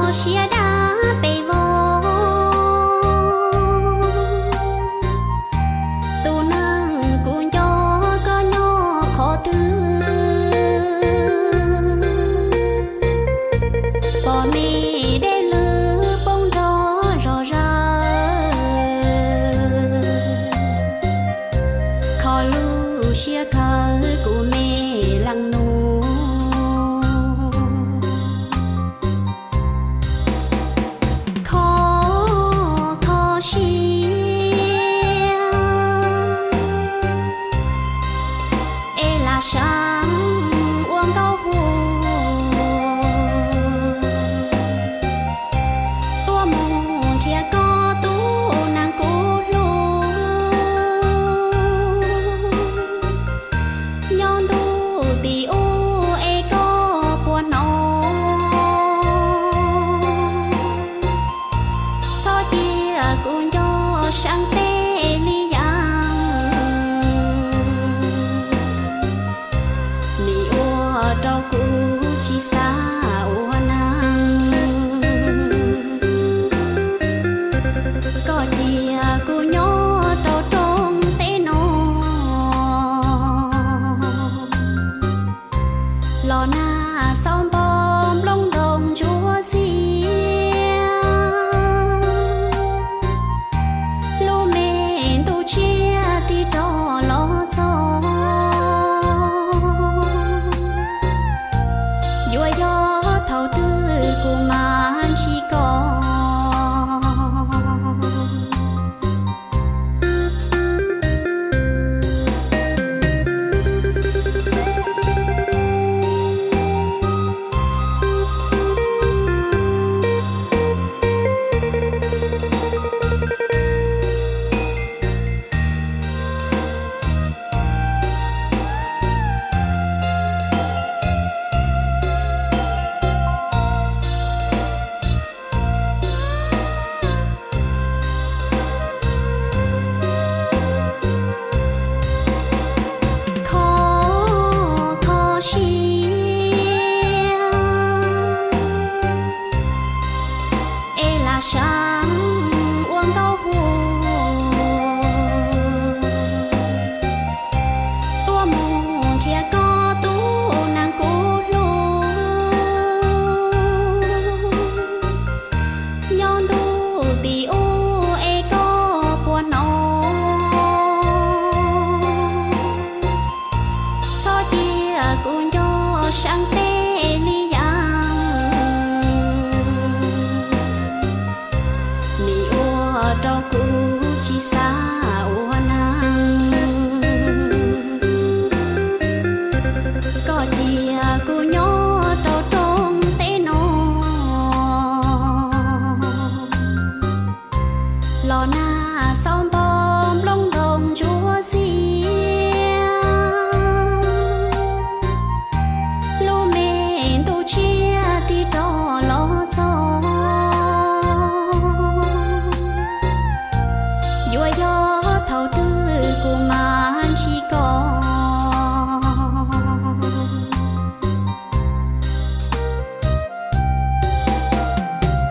Siab dab pes vog, tus neeg kuv nco koj nyob qhov twg? Pom me dej lwj poob nrog zog zaws, kho lub siab khawv kuv me leej nus. Kho, kho siab es lam saib ua nkauj hu tuaj mus nrhiav koj tus neeg kuv hlub. Nyob ntuj tim ub es koj puas hnov? Txhob cia kuv nco seeb teb li yav, nim ua rau kuv tsis xav ua neeg. Koj cia kuv nyob rau rooj teb no, los nag xaub npog nplooj ntoo ntsuab xiab, lub me ntuj tshiab tig rov los txog. Yuav yog thaum twg kuv mam ntsib koj. Kho, kho siab es lam saib